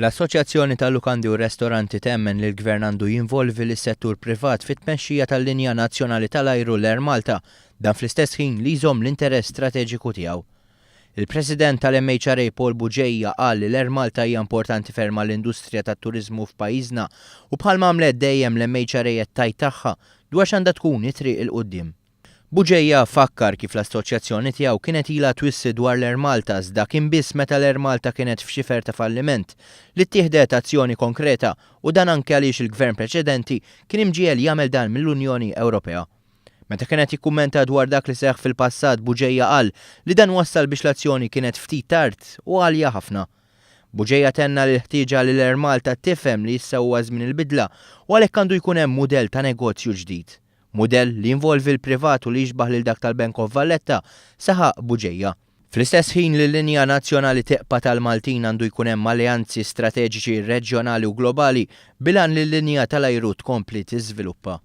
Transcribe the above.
L-Assoċjazzjoni tal-Lukandi u r-Restoranti temmen li l-Gvern għandu jinvolvi lis-settur privat fit-tmexxija tal-linja nazzjonali tal-ajru l-Air Malta, dan fl-istess ħin li jżomm l-interess strateġiku tiegħu. Il-President tal-MHRA Paul Bugeja qal li l-Air Malta hija importanti ferm għall-industrija tat-turiżmu f'pajjiżna u bħalma għamlet dejjem l-MHRA qed tgħid tagħha dwar x'għandha tkun it-triq 'il quddiem. Bugeja fakkar kif l-assoċjazzjoni tiegħu kienet ilha twissi dwar l-Air Malta iżda kien biss meta l-Air Malta kienet f'xifer ta' falliment li ttieħdet azzjoni konkreta u dan anke għaliex il-Gvern preċedenti kien imġiegħel jagħmel dan mill-Unjoni Ewropea. Meta kien qed jikkummenta dwar dak li seħħ fil-passat Bugeja qal li dan wassal biex l-azzjoni kienet ftit tard u għalja ħafna. Bugeja tenna li l-ħtieġa li l-Air Malta tifhem li issa huwa żmien il-bidla u għalhekk għandu jkun hemm mudell ta' negozju ġdid. Mudell li jinvolvi l-privat u li jixbah lil dak tal-Bank of Valletta, saħaq Bugeja. Fl-istess ħin li l-linja nazzjonali teqpa' tal-Maltin għandu jkun hemm alleanzi strateġiċi reġjonali u globali bil-għan li l-linja tal-ajru tkompli tiżviluppa.